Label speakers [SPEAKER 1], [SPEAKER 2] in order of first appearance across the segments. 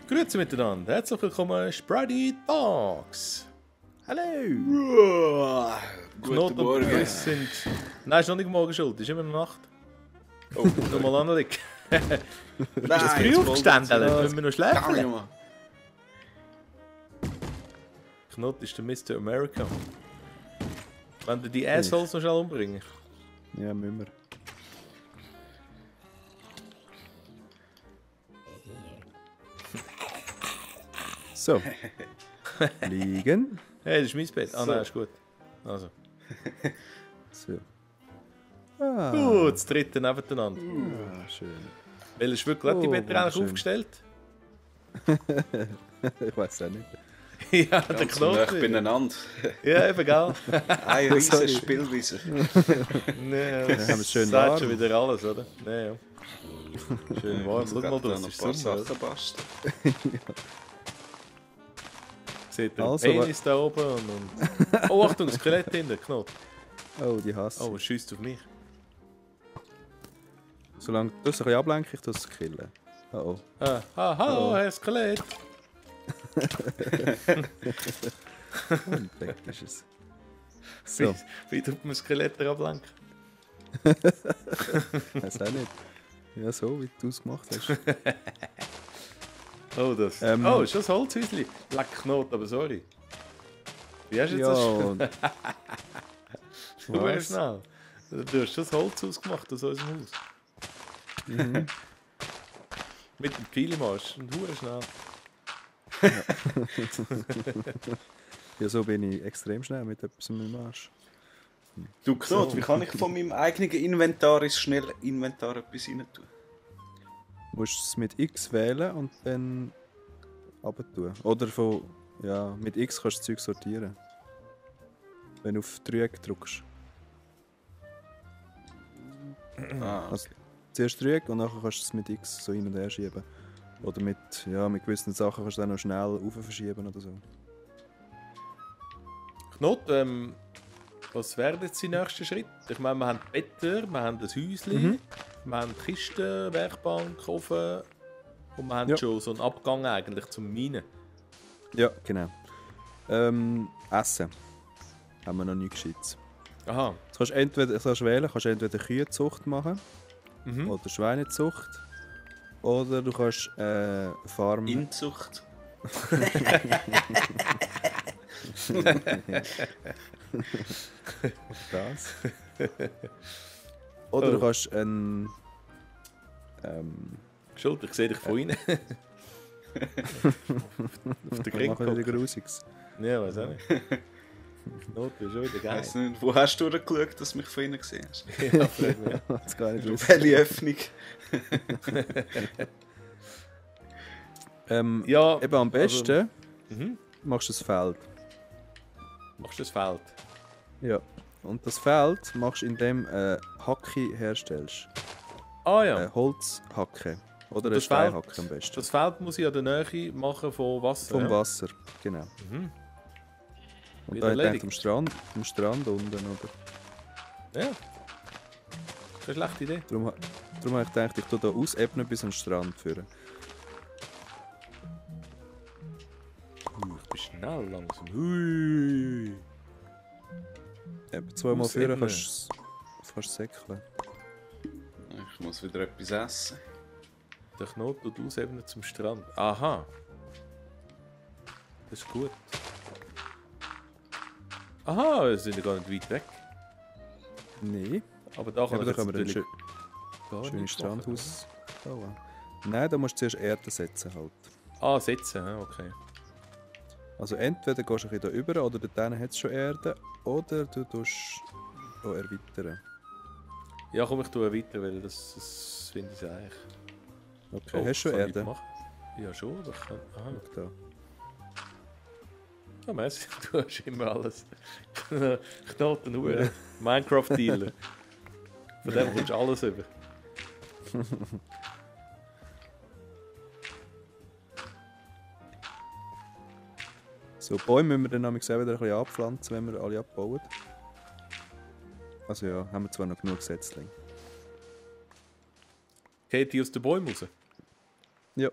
[SPEAKER 1] Grüezi miteinander, herzlich willkommen Sprite Talks.
[SPEAKER 2] Hallo!
[SPEAKER 1] Knot und Chris sind... Nein, ist noch nicht morgen schuld, ist immer noch Nacht.
[SPEAKER 2] Oh,
[SPEAKER 1] Noch mal anlegen.
[SPEAKER 2] nein,
[SPEAKER 1] Ist das früh aufgestanden, müssen wir noch schläfen? Knot ist der Mr. America. Wenn du die Assholes noch schnell umbringen.
[SPEAKER 2] Ja, müssen wir. So. Liegen.
[SPEAKER 1] Hey, das ist mein Bett. Ah, nein, ist gut. Also.
[SPEAKER 2] So.
[SPEAKER 1] Das dritte nebeneinander.
[SPEAKER 2] Schön.
[SPEAKER 1] Welches wird gerade die Betten eigentlich
[SPEAKER 2] schön.
[SPEAKER 1] aufgestellt?
[SPEAKER 2] Ich weiß auch nicht.
[SPEAKER 1] Ja, der
[SPEAKER 3] Ganz
[SPEAKER 1] Knot.
[SPEAKER 3] nah beieinander.
[SPEAKER 1] Ja, eben, gell?
[SPEAKER 3] Ein riesen Spielwiese.
[SPEAKER 1] Nee,
[SPEAKER 2] Dann haben wir es schön
[SPEAKER 1] sagt
[SPEAKER 2] warm.
[SPEAKER 1] schon wieder alles, oder? Nee, ja. Schön warm. Schau mal, das
[SPEAKER 3] noch
[SPEAKER 1] ist
[SPEAKER 3] ein paar
[SPEAKER 1] super.
[SPEAKER 3] Sachen basteln.
[SPEAKER 1] Seht ihr
[SPEAKER 2] Also,
[SPEAKER 1] den Penis da oben und... Oh, Achtung, Skelett hinten, Knot.
[SPEAKER 2] Oh, die hasse
[SPEAKER 1] Oh,
[SPEAKER 2] ich.
[SPEAKER 1] es schiesst auf mich.
[SPEAKER 2] Solange du das ein bisschen ablenkst, ich das killen. Oh oh.
[SPEAKER 1] Hallo,
[SPEAKER 2] Oh.
[SPEAKER 1] Herr Skelett.
[SPEAKER 2] Und weg ist es. So,
[SPEAKER 1] Wie tut man Skelette ablenken?
[SPEAKER 2] weiß auch nicht. Ja, so wie du es gemacht hast.
[SPEAKER 1] Oh, das... Oh, ist das Holzhäuschen? Leck Knot, aber sorry. Wie hast du jetzt
[SPEAKER 2] Ja,
[SPEAKER 1] das...
[SPEAKER 2] und
[SPEAKER 1] Schau
[SPEAKER 2] Was?
[SPEAKER 1] schnell. Du hast das Holz ausgemacht aus unserem Haus.
[SPEAKER 2] Mhm.
[SPEAKER 1] Mit dem Pfeil im Arsch. Und hure schnell.
[SPEAKER 2] Ja, so bin ich extrem schnell mit etwas im Arsch.
[SPEAKER 3] Du Knot, wie kann ich von meinem eigenen Inventar ins schnelle Inventar etwas rein tun?
[SPEAKER 2] Du musst es mit X wählen und dann runter. Oder von, ja, mit X kannst du das Zeug sortieren. Wenn du auf Dreieck drückst.
[SPEAKER 3] Ah,
[SPEAKER 2] Also,
[SPEAKER 3] okay.
[SPEAKER 2] zuerst Dreieck und nachher kannst du es mit X so hin und her schieben. Oder mit gewissen Sachen kannst du dann noch schnell rauf verschieben oder so.
[SPEAKER 1] Knot, was wäre jetzt der nächste Schritt? Ich meine, wir haben Betten, wir haben ein Häuschen, wir haben Kisten, Werkbank, Ofen und wir haben
[SPEAKER 2] Ja.
[SPEAKER 1] schon so einen Abgang eigentlich zum Minen.
[SPEAKER 2] Ja, genau. Essen. Haben wir noch nie gescheit.
[SPEAKER 1] Aha.
[SPEAKER 2] Jetzt kannst du wählen, kannst entweder Kühenzucht machen
[SPEAKER 1] Mhm.
[SPEAKER 2] oder Schweinezucht. Oder du kannst Farm.
[SPEAKER 3] Inzucht.
[SPEAKER 2] Das. Oder du kannst ein.
[SPEAKER 1] Schuld, ich sehe dich von innen. Auf der
[SPEAKER 2] Wir machen wieder
[SPEAKER 1] Grinkpop.
[SPEAKER 2] Grusiges.
[SPEAKER 1] Ja, weiß auch nicht. Knot, du bist schon wieder
[SPEAKER 3] Ich
[SPEAKER 1] geil.
[SPEAKER 3] weiss nicht, wo hast du geschaut, dass du mich von innen gesehen hast?
[SPEAKER 1] Ja, frag mich.
[SPEAKER 2] Das gar nicht gewusst.
[SPEAKER 3] Welche Öffnung?
[SPEAKER 1] Ja,
[SPEAKER 2] Eben am besten
[SPEAKER 1] Mhm.
[SPEAKER 2] machst du das Feld.
[SPEAKER 1] Machst du das Feld?
[SPEAKER 2] Ja. Und das Feld machst du, indem Hacke herstellst.
[SPEAKER 1] Ah ja.
[SPEAKER 2] Holzhacke. Oder eine
[SPEAKER 1] das Feld-
[SPEAKER 2] Steinhacke am besten.
[SPEAKER 1] Das Feld muss ich an der Nähe machen von Wasser.
[SPEAKER 2] Vom
[SPEAKER 1] ja?
[SPEAKER 2] Wasser, genau.
[SPEAKER 1] Mhm.
[SPEAKER 2] Und
[SPEAKER 1] Wieder
[SPEAKER 2] da denkt
[SPEAKER 1] erledigt.
[SPEAKER 2] am Strand unten, oder?
[SPEAKER 1] Ja. Keine schlechte Idee.
[SPEAKER 2] Darum habe ich gedacht, ich tue da ausebnen bis an den Strand führen.
[SPEAKER 1] Ich bin schnell langsam. Hui.
[SPEAKER 2] Eben zweimal führen
[SPEAKER 1] Ausebnen.
[SPEAKER 2] kannst du fast säckeln.
[SPEAKER 3] Ich muss wieder etwas essen.
[SPEAKER 1] Der Knot tut ausebnen zum Strand. Aha. Das ist gut. Aha, wir sind ja gar nicht weit weg.
[SPEAKER 2] Nein.
[SPEAKER 1] Aber da kann
[SPEAKER 2] Aber da
[SPEAKER 1] ich
[SPEAKER 2] können wir ein
[SPEAKER 1] jetzt gar
[SPEAKER 2] schönes
[SPEAKER 1] nichts machen.
[SPEAKER 2] Strandhaus bauen. Nein, da musst du zuerst Erde setzen halt.
[SPEAKER 1] Ah, setzen, ja, okay.
[SPEAKER 2] Also entweder gehst du ein bisschen da über oder dort hat es schon Erde, oder du tust auch erweitern.
[SPEAKER 1] Ja, komm, ich tue weiter, weil das finde ich eigentlich.
[SPEAKER 2] Okay,
[SPEAKER 1] Oh,
[SPEAKER 2] hast du schon
[SPEAKER 1] kann ich
[SPEAKER 2] Erde?
[SPEAKER 1] machen? Ja, schon, aber ich kann... Aha.
[SPEAKER 2] Schau da.
[SPEAKER 1] Ja, merci, du hast immer alles. Knoten, Uhr. Minecraft-Dealer. Von dem kommst du alles über.
[SPEAKER 2] So, Bäume müssen wir dann nämlich auch wieder ein bisschen abpflanzen, wenn wir alle abbauen. Also ja, haben wir zwar noch genug Setzlinge.
[SPEAKER 1] Geht die aus den Bäumen raus?
[SPEAKER 2] Ja.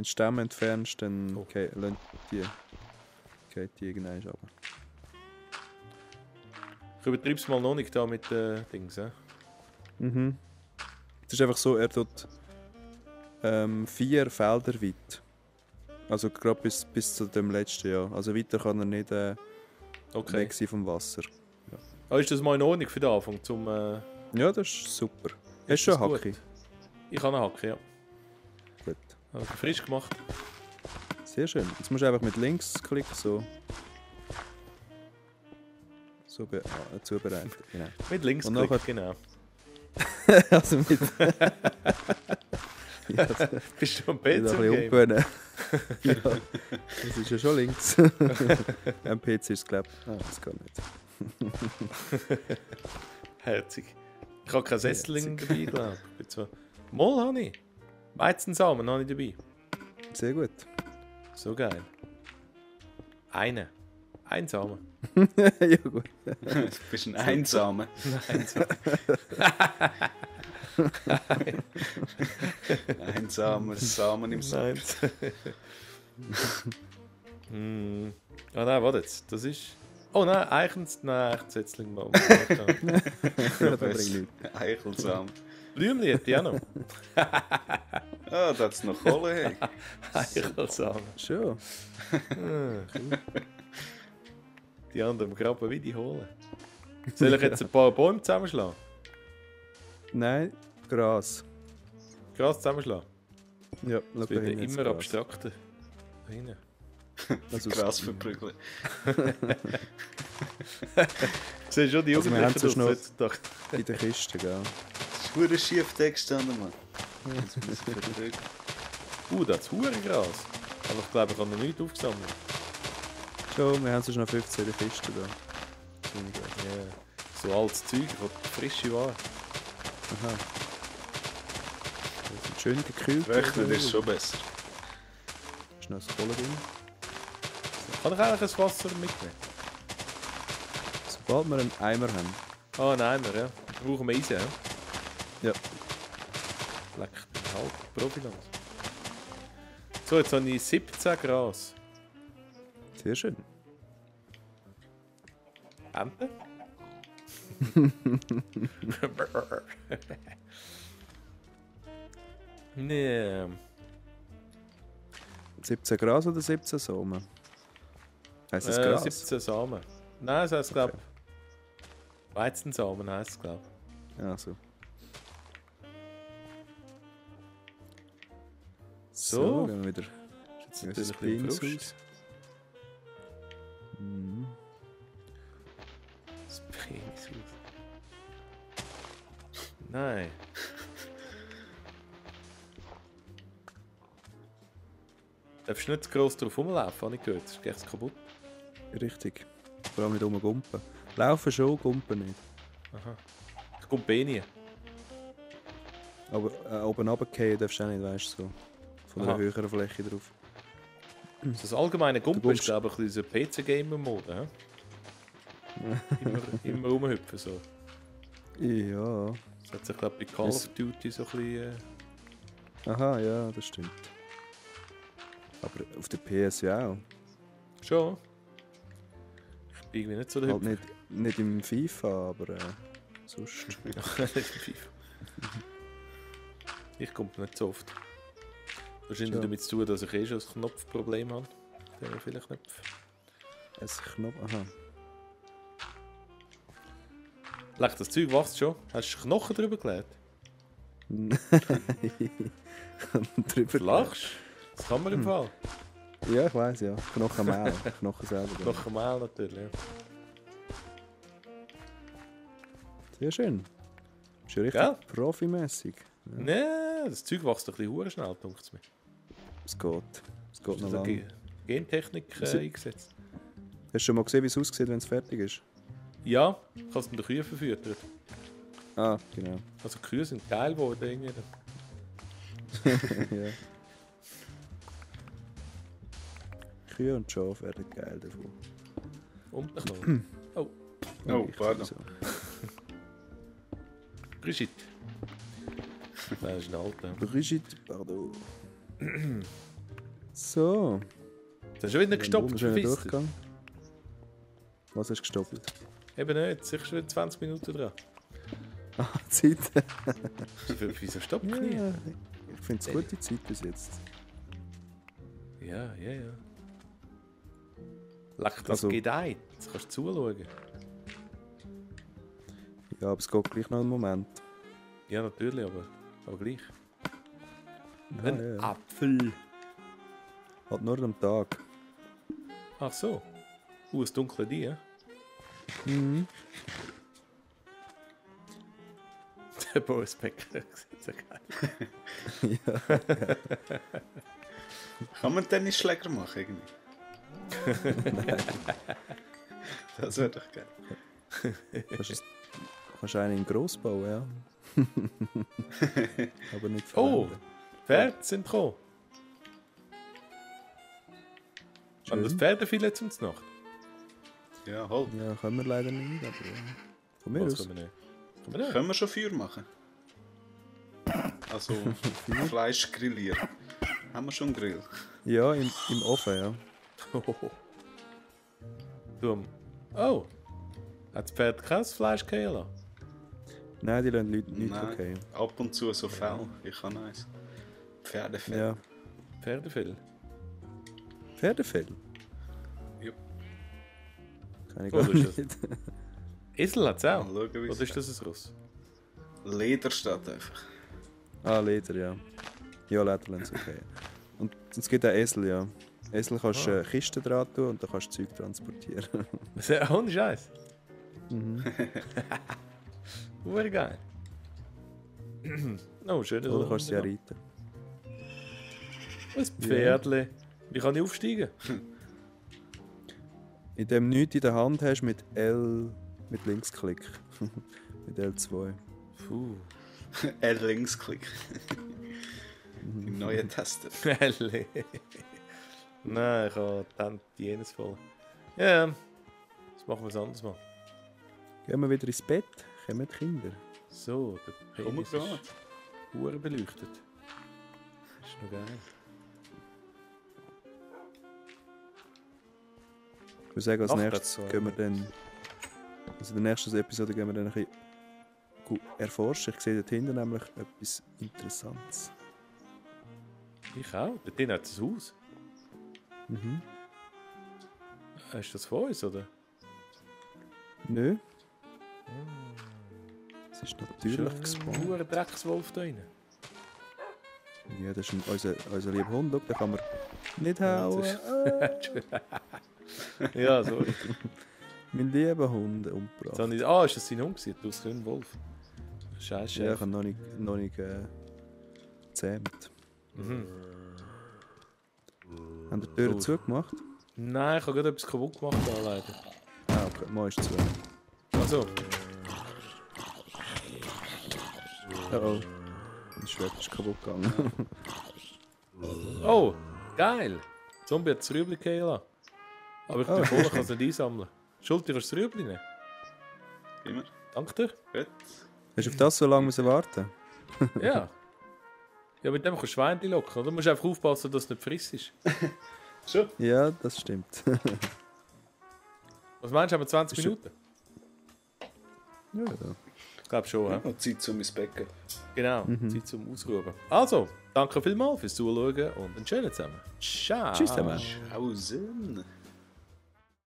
[SPEAKER 2] Wenn du Stämme entfernst, dann
[SPEAKER 1] Oh.
[SPEAKER 2] geht die irgendwann runter.
[SPEAKER 1] Ich übertreibe es mal noch nicht da mit den Dings.
[SPEAKER 2] Mhm. Es ist einfach so, er tut 4 Felder weit. Also gerade bis zu dem letzten Jahr. Also weiter kann er nicht
[SPEAKER 1] Okay.
[SPEAKER 2] weg sein vom Wasser.
[SPEAKER 1] Ist das mal in Ordnung für den Anfang? Zum,
[SPEAKER 2] Ja, das ist super. Hast du schon
[SPEAKER 1] das
[SPEAKER 2] Hacke?
[SPEAKER 1] gut? Ich habe eine Hacke, ja.
[SPEAKER 2] Gut.
[SPEAKER 1] Also frisch gemacht.
[SPEAKER 2] Sehr schön. Jetzt musst du einfach mit links klicken, so zubereiten. Genau.
[SPEAKER 1] Mit links
[SPEAKER 2] Und
[SPEAKER 1] klicken,
[SPEAKER 2] nachher-
[SPEAKER 1] genau.
[SPEAKER 2] Also mit ja,
[SPEAKER 1] Bist du am
[SPEAKER 2] ein
[SPEAKER 1] PC
[SPEAKER 2] bisschen
[SPEAKER 1] im Game?
[SPEAKER 2] umgewöhnen. Ja, das ist ja schon links. Am PC ist es, glaube ich. Ah, das kann nicht.
[SPEAKER 1] Herzig. Ich habe kein Sesseling dabei, glaube ich. Mal habe ich. Weizensamen habe ich dabei.
[SPEAKER 2] Sehr gut.
[SPEAKER 1] So geil. Einen. Ein Samen.
[SPEAKER 2] Ja, gut.
[SPEAKER 3] Du bist ein Einsamer. Einsamer Samen im Sack.
[SPEAKER 1] Nein. Ah nein, warte jetzt. Das ist... Oh nein, Eichens... Setzling mal.
[SPEAKER 2] Ja, das bringt nichts.
[SPEAKER 3] Eichelsamen.
[SPEAKER 1] Blümli hätte ich auch noch.
[SPEAKER 3] Ah, da hat es noch Kohle, hey.
[SPEAKER 1] Eichelsamen.
[SPEAKER 2] Schon.
[SPEAKER 1] Cool. Die anderen graben wie die holen. Soll ich jetzt ein paar Bäume zusammenschlagen?
[SPEAKER 2] Nein, Gras.
[SPEAKER 1] Gras zusammenschlagen?
[SPEAKER 2] Ja,
[SPEAKER 1] Das
[SPEAKER 2] schau
[SPEAKER 1] wird
[SPEAKER 2] da hinten
[SPEAKER 1] immer
[SPEAKER 2] Gras.
[SPEAKER 1] abstrakter. Da hinten.
[SPEAKER 2] Also,
[SPEAKER 3] Gras verprügeln.
[SPEAKER 1] Du siehst schon die
[SPEAKER 2] Also wir haben
[SPEAKER 1] Jugendlichen
[SPEAKER 2] sonst noch-
[SPEAKER 1] heutzutage.
[SPEAKER 2] in der Kiste, gell?
[SPEAKER 3] Das ist verdammt schief da gestanden, Mann. Jetzt muss ich verprügeln.
[SPEAKER 1] Da hat es Gras. Aber ich glaube, ich habe noch nichts aufgesammelt.
[SPEAKER 2] Schon, wir haben sonst noch 15 in der Kiste da.
[SPEAKER 1] Ja. So altes Zeug, frische Ware.
[SPEAKER 2] Aha. Das ist schön gekühlt.
[SPEAKER 3] Rechnen ist schon besser.
[SPEAKER 2] Ist noch das Kohle drin.
[SPEAKER 1] Kann ich eigentlich ein Wasser mitnehmen?
[SPEAKER 2] Sobald wir einen Eimer haben.
[SPEAKER 1] Ah, ein Eimer, ja. Brauchen wir Eisen, ja?
[SPEAKER 2] Ja.
[SPEAKER 1] Leck, halt, Profiland. So, jetzt habe ich 17 Gras.
[SPEAKER 2] Sehr schön.
[SPEAKER 1] Ente? Nee.
[SPEAKER 2] 17 Gras oder 17 Samen? Heißt das Gras?
[SPEAKER 1] 17 Samen. Nein, das heisst, glaube ich. Weizensamen heisst es, glaube ich.
[SPEAKER 2] Ja, so.
[SPEAKER 1] So.
[SPEAKER 2] gehen wir wieder.
[SPEAKER 1] Jetzt
[SPEAKER 2] Ja,
[SPEAKER 1] natürlich
[SPEAKER 2] das
[SPEAKER 1] ein bisschen
[SPEAKER 2] Beans
[SPEAKER 1] Frust.
[SPEAKER 2] aus. Mhm.
[SPEAKER 1] Das Penis aus. Nein. Darfst du nicht zu gross drauf rumlaufen, habe ich gehört. Das ist echt kaputt.
[SPEAKER 2] Richtig. Vor allem nicht rumgumpen. Laufen schon, gumpen nicht.
[SPEAKER 1] Aha. Ich komme eh nie.
[SPEAKER 2] Aber oben runterfallen darfst du auch nicht, weißt du, so. Von einer
[SPEAKER 1] Aha.
[SPEAKER 2] höheren Fläche drauf.
[SPEAKER 1] Das allgemeine Gumpen
[SPEAKER 2] Du
[SPEAKER 1] ist, glaube ich, dieser PC-Gamer-Mode. Immer rumhüpfen so.
[SPEAKER 2] Ja.
[SPEAKER 1] Das hat sich, glaube ich, bei Call of Duty so ein bisschen...
[SPEAKER 2] Aha, ja, das stimmt. Aber auf der PS ja auch.
[SPEAKER 1] Schon. Ich bin irgendwie nicht so der
[SPEAKER 2] Halt
[SPEAKER 1] Hüpfer.
[SPEAKER 2] nicht im FIFA, aber sonst.
[SPEAKER 1] Ich komme nicht so oft. Wahrscheinlich
[SPEAKER 2] Ja.
[SPEAKER 1] damit zu tun, dass ich schon ein Knopfproblem habe. Da haben wir viele Knöpfe.
[SPEAKER 2] Ein Knopf. Aha.
[SPEAKER 1] Leck, das Zeug wächst schon. Hast du Knochen drüber gelegt?
[SPEAKER 2] Drüber.
[SPEAKER 1] Du lachst? Das kann man im Fall.
[SPEAKER 2] Ja, ich weiss, ja. Knochenmehl. Knochen selber. Ja.
[SPEAKER 1] Knochenmehl natürlich, ja.
[SPEAKER 2] Sehr schön. Ist ja richtig
[SPEAKER 1] Gell?
[SPEAKER 2] profimässig.
[SPEAKER 1] Nee, das Zeug wächst ein bisschen hure schnell, denkt es mir.
[SPEAKER 2] Es geht. Es geht noch
[SPEAKER 1] Also
[SPEAKER 2] lange.
[SPEAKER 1] Gentechnik
[SPEAKER 2] Sie-
[SPEAKER 1] eingesetzt.
[SPEAKER 2] Hast du schon mal gesehen, wie es aussieht, wenn es fertig ist?
[SPEAKER 1] Ja, ich habe es mit den Kühen verfüttert.
[SPEAKER 2] Ah, genau.
[SPEAKER 1] Also die Kühe sind geil geworden irgendwie.
[SPEAKER 2] Ja. Kühe und Schafe werden geil davon.
[SPEAKER 1] Und der Knochen. Oh,
[SPEAKER 3] Oh,
[SPEAKER 2] Ich
[SPEAKER 3] pardon.
[SPEAKER 2] so.
[SPEAKER 1] Brigitte. Das ist ein alter.
[SPEAKER 2] Brigitte, pardon. So.
[SPEAKER 1] Das hast du wieder gestoppt,
[SPEAKER 2] Schöner
[SPEAKER 1] verpisst.
[SPEAKER 2] Durchgang. Was hast du gestoppt?
[SPEAKER 1] Eben nicht, sicher schon wieder 20 Minuten dran.
[SPEAKER 2] Ah, Zeit.
[SPEAKER 1] Wieso stoppt ich nie?
[SPEAKER 2] Ja, ich finde es gute Zeit bis jetzt.
[SPEAKER 1] Ja. Leck, das
[SPEAKER 2] Also-
[SPEAKER 1] geht ein. Jetzt kannst du zuschauen.
[SPEAKER 2] Ja, aber es geht gleich noch einen Moment.
[SPEAKER 1] Ja, natürlich, aber gleich.
[SPEAKER 2] Ja,
[SPEAKER 1] Ein
[SPEAKER 2] ja, ja.
[SPEAKER 1] Apfel.
[SPEAKER 2] Halt nur am Tag.
[SPEAKER 1] Ach so. Das dunkle die, ja?
[SPEAKER 2] Mhm.
[SPEAKER 1] Der Boris Becker sieht so geil.
[SPEAKER 2] Ja.
[SPEAKER 3] Kann man Tennisschläger machen irgendwie? Das wäre doch geil.
[SPEAKER 2] Kannst einen in gross bauen, ja. Aber nicht
[SPEAKER 1] Oh,
[SPEAKER 2] verwenden.
[SPEAKER 1] Pferde sind gekommen. Und das
[SPEAKER 2] Schön.
[SPEAKER 1] Pferdefilet zum Nacht.
[SPEAKER 3] Ja, halt.
[SPEAKER 2] Ja, können wir leider nicht, aber ja. Von mir
[SPEAKER 1] Was
[SPEAKER 2] aus.
[SPEAKER 1] können wir nicht? Können wir nicht?
[SPEAKER 3] Können wir schon Feuer machen? Also, Fleisch grillieren. Haben wir schon einen Grill?
[SPEAKER 2] Ja, im Ofen, ja.
[SPEAKER 1] Dumm. Oh. Hat das Pferd kein Fleisch gehen lassen?
[SPEAKER 2] Nein, die lassen Leute nicht
[SPEAKER 3] Nein.
[SPEAKER 2] okay.
[SPEAKER 3] Ab und zu so Fell. Ich habe eins. Pferdefell.
[SPEAKER 2] Ja.
[SPEAKER 1] Pferdefell?
[SPEAKER 2] Pferdefell?
[SPEAKER 3] Ja.
[SPEAKER 2] Kann ich
[SPEAKER 1] Wo
[SPEAKER 2] gar
[SPEAKER 1] ist das?
[SPEAKER 2] nicht.
[SPEAKER 1] Esel hat es auch.
[SPEAKER 3] Mal schauen, wie
[SPEAKER 1] Oder
[SPEAKER 3] es
[SPEAKER 1] ist das ein Russ?
[SPEAKER 3] Leder steht einfach.
[SPEAKER 2] Ah, Leder, ja. Ja, Leder lassen okay. Und es gibt auch Esel, ja. Esel kannst du Kisten dran tun und dann kannst du Zeug transportieren.
[SPEAKER 1] Ohne Scheiß.
[SPEAKER 2] Mhm.
[SPEAKER 1] Geil. Oh, schön.
[SPEAKER 2] Oder kannst du sie auch reiten.
[SPEAKER 1] Ein Pferdle. Wie kann ich aufsteigen?
[SPEAKER 2] Indem du nichts in der Hand hast mit L, mit Linksklick. Mit L2.
[SPEAKER 1] Puh.
[SPEAKER 3] Linksklick. Im neuen Taster.
[SPEAKER 1] Pferdle. Nein, ich habe dann jenes voll. Ja, das machen wir ein anderes Mal.
[SPEAKER 2] Gehen wir wieder ins Bett, kommen die Kinder.
[SPEAKER 1] So, der
[SPEAKER 3] Komm
[SPEAKER 1] Penis
[SPEAKER 3] gerade.
[SPEAKER 1] ist hure beleuchtet. Ist noch geil.
[SPEAKER 2] Ich würde sagen, als
[SPEAKER 1] Nacht
[SPEAKER 2] nächstes
[SPEAKER 1] hat's
[SPEAKER 2] gehen wir dann. Also in der nächsten Episode gehen wir dann ein bisschen erforschen. Ich sehe dort hinten nämlich etwas Interessantes.
[SPEAKER 1] Ich auch. Dort drin hat es ein Haus.
[SPEAKER 2] Mhm.
[SPEAKER 1] Ist das von uns, oder?
[SPEAKER 2] Nö. Es ist natürlich gespawnt.
[SPEAKER 1] Nur ein Dreckswolf da rein.
[SPEAKER 2] Ja, das ist unser lieber Hund. Schau, den kann man nicht hauen.
[SPEAKER 1] Ja, sorry.
[SPEAKER 2] Mein lieber Hund
[SPEAKER 1] Jetzt
[SPEAKER 2] umgebracht.
[SPEAKER 1] habe ich, ist das sein Hund gewesen? Du hast keinen Wolf. Scheiße.
[SPEAKER 2] Ja, ich habe noch nicht gezähmt.
[SPEAKER 1] Mhm.
[SPEAKER 2] Haben die Türen
[SPEAKER 1] Oh.
[SPEAKER 2] zugemacht?
[SPEAKER 1] Nein, ich habe gerade etwas kaputt gemacht, da, leider.
[SPEAKER 2] Ah, okay. Mal ist zu.
[SPEAKER 1] Also,
[SPEAKER 2] Oh. Mein Schwert ist kaputt gegangen.
[SPEAKER 1] oh, geil. Zombie hat das Rüebli gehen lassen. Aber ich
[SPEAKER 2] Oh.
[SPEAKER 1] kann es nicht einsammeln. Schulti, kannst du das Rüebli nehmen?
[SPEAKER 3] Immer.
[SPEAKER 1] Danke dir.
[SPEAKER 3] Gut.
[SPEAKER 2] Hast du auf das so lange müssen warten?
[SPEAKER 1] Ja. Ja, mit dem kannst du Schweinchen locken. Du musst einfach aufpassen, dass es nicht friss ist.
[SPEAKER 3] So.
[SPEAKER 2] Ja, das stimmt.
[SPEAKER 1] Was meinst du, haben wir 20
[SPEAKER 2] Ist
[SPEAKER 1] Minuten?
[SPEAKER 2] Ja, da.
[SPEAKER 1] Ich glaube schon, ja.
[SPEAKER 3] Und Zeit zum ins Bett gehen.
[SPEAKER 1] Genau, Zeit zum Ausruhen. Also, danke vielmals fürs Zuschauen und einen schönen zusammen. Ciao.
[SPEAKER 2] Tschüss zusammen.
[SPEAKER 3] Schausen.